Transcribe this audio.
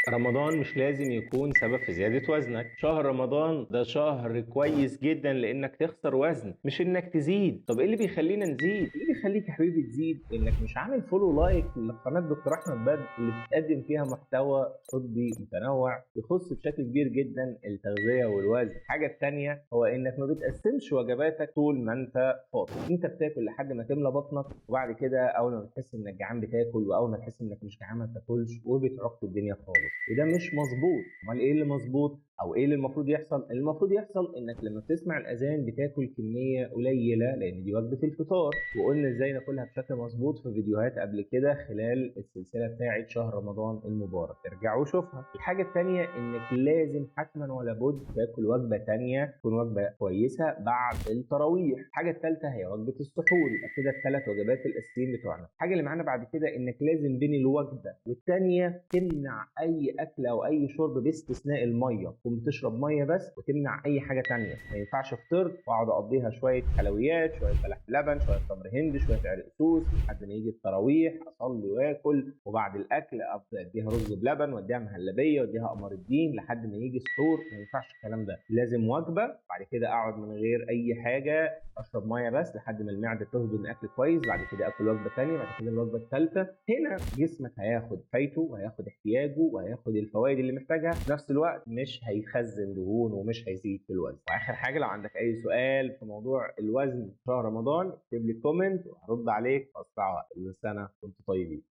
رمضان مش لازم يكون سبب في زيادة وزنك. شهر رمضان ده شهر كويس جدا لانك تخسر وزن، مش انك تزيد. طب ايه اللي بيخلينا نزيد؟ ايه اللي بيخليك يا حبيبي تزيد؟ انك مش عامل follow like لقناة دكتور احمد بدر اللي بتقدم فيها محتوى طبي متنوع يخص بشكل كبير جدا التغذية والوزن. الحاجة التانية هو انك ما بتقسمش وجباتك طول ما انت فاضي، انت بتاكل لحد ما تملى بطنك، وبعد كده اول ما بتحس انك جعان بتاكل، واول ما تحس انك مش جعان ما بتاكلش، وبتعك الدنيا خالص. وده مش مظبوط. امال ايه اللي مظبوط او ايه اللي المفروض يحصل؟ المفروض يحصل انك لما بتسمع الاذان بتاكل كمية قليله، لان دي وجبة الفطار، وقلنا ازاي ناكلها بشكل مظبوط في فيديوهات قبل كده خلال السلسلة بتاعه شهر رمضان المبارك، ارجعوا وشوفها. الحاجة الثانية انك لازم حتما ولا بد تاكل وجبة ثانية، تكون وجبة كويسة بعد التراويح. الحاجة الثالثة هي وجبة السحور. يبقى كده الثلاث وجبات الاساسيين بتوعنا. الحاجة اللي معانا بعد كده انك لازم بين الوجبة والثانية تمنع اي اكل او اي شرب باستثناء المية، تكون بتشرب مية بس وتمنع اي حاجة تانية. ما ينفعش فطرت واقعد اقضيها شوية حلويات، شوية بلح بلبن، شوية تمر هند، شوية عرق سوس، لحد ما يجي التراويح اصلي واكل، وبعد الاكل ابدا اديها رز بلبن واديها مهلبية واديها قمر الدين لحد ما يجي السحور. ما ينفعش الكلام ده، لازم وجبة بعد كده اقعد من غير اي حاجة، اشرب مية بس لحد ما المعدة تهضم الاكل كويس، بعد كده اكل وجبة ثانية، بعد كده الوجبة الثالثة. هنا جسمك هياخد فايته وهياخد احتياجه وهياخد الفوائد اللي محتاجها، في نفس الوقت مش هيخزن دهون ومش هيزيد في الوزن. واخر حاجة، لو عندك اي سؤال في موضوع الوزن في شهر رمضان اكتب لي comment وهرد عليك في اسرع وقت. كل سنة وانتم طيبين.